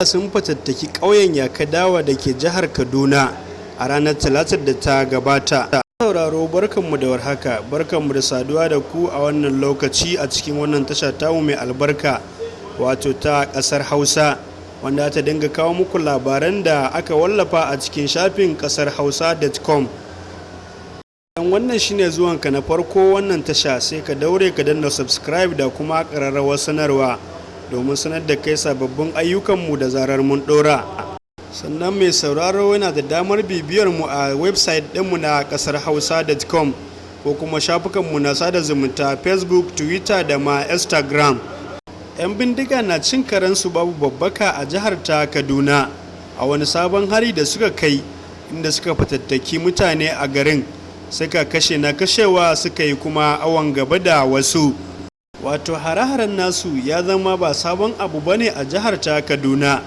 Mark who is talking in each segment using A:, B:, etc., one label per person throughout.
A: Sun fatattaki ƙauyen Yakadawa da ke jihar Kaduna a ranar Talatar da ta gabata. Sauraro, barkanmu da warhaka, barkanmu da saduwa da ku a wannan lokaci a cikin wannan tasha tamu mai albarka, wato ta Ƙasar Hausa, wanda ta dinga kawo muku labaran da aka wallafa a cikin shafin ƙasarhausa.com. Idan wannan shine zuwanka na farko wannan tasha, sai ka daure ka danna subscribe da kuma ƙararrawar sanarwa domin sanar da kai sababbin ayyukanmu da zarar mun ɗora. Sannan mai sauraro yana da damar bibiyar mu a website ɗinmu na ƙasarhausa.com ko kuma shafukanmu na sada zumunta, Facebook, Twitter da ma Instagram. 'Yan bindiga na cin karensu babu babbaka a jihar ta Kaduna a wani sabon hari da suka kai, inda suka fatattaki mutane a garin, suka kashe na kashewa, suka yi kuma awon gaba da wasu. Wato hare-haren nasu ya zama ba sabon abu bane a jihar ta Kaduna,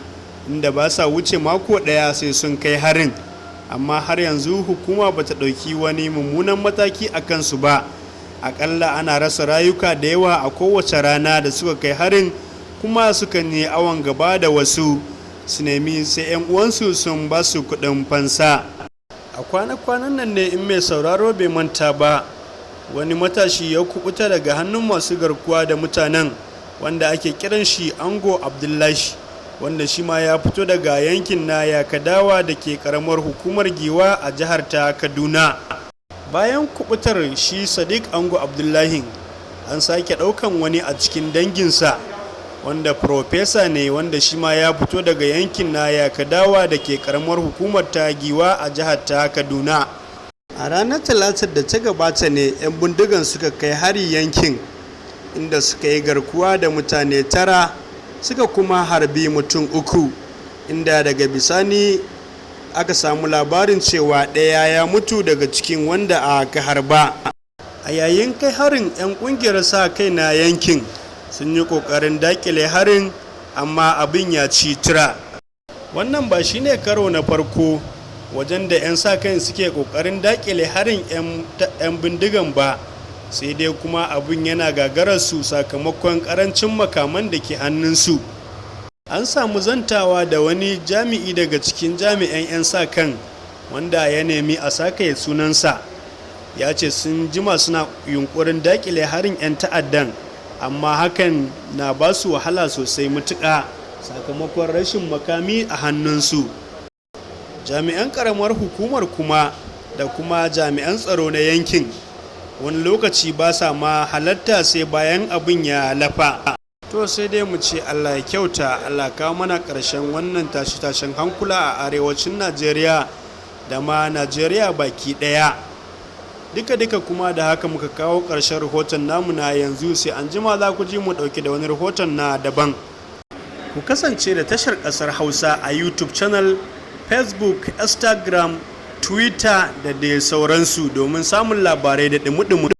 A: inda ba sa wuce mako ɗaya sai sun kai harin, amma har yanzu hukuma bata ɗauki wani mummunan mataki a kansu ba. Akalla ana rasa rayuka da yawa a kowace rana da suka kai harin, kuma sukan yi awon gaba da wasu, su nemi sai 'yan uwansu sun ba su kuɗin fansa. A kwana-kwanan nan ne, in mai sauraro bai manta ba, wani matashi ya kubuta daga hannun masu garkuwa da mutanen, wanda ake kiran shi Ango Abdullahi, wanda shi ma ya fito daga yankin na Yakadawa da ke karamar hukumar Giwa a jihar ta Kaduna. Bayan kubutar shi Sadiq Ango Abdullahi, an sake ɗaukan wani a cikin danginsa, wanda profesa ne, wanda shi ma ya fito daga yankin na Yakadawa da ke karamar hukumar ta Giwa a jihar ta Kaduna. A ranar Talatar da ta gabata ne 'yan bindigan suka kai hari yankin, inda suka yi garkuwa da mutane tara, suka kuma harbi mutum uku, inda daga bisani aka samu labarin cewa ɗaya ya mutu daga cikin wanda aka harba. A yayin kai harin, 'yan kungiyar sa kai na yankin sun yi ƙoƙarin dakile harin, amma abin ya ci tura. Wannan ba shine karo na farko wajen da 'yan sa kai suke ƙoƙarin dakile harin 'yan bindigan ba, sai dai kuma abin yana gagararsu sakamakon ƙarancin makaman da ke hannunsu. An samu zantawa da wani jami'i daga cikin jami'an 'yan sa kan, wanda ya nemi a sakaye sunansa. Ya ce sun jima suna yunkurin dakile harin 'yan ta'addan, amma hakan na ba su wahala sosai matuƙa sakamakon rashin makami a hannunsu. Jami'an karamar hukumar kuma da kuma jami'an tsaro na yankin wani lokaci ba sa ma halatta sai bayan abin ya lafa. To sai dai mu ce Allah ya kyauta, Allah kawo mana ƙarshen wannan tashe-tashen hankula a arewacin Najeriya da ma Najeriya baki ɗaya. Duka-duka kuma da haka muka kawo ƙarshen rahoton namu na yanzu. Sai an jima za ku ji mu ɗauke da wani rahoton na daban. Ku kasance da tashar Ƙasar Hausa a YouTube channel, Facebook, Instagram, Twitter da dai sauransu domin samun labarai da ɗumi.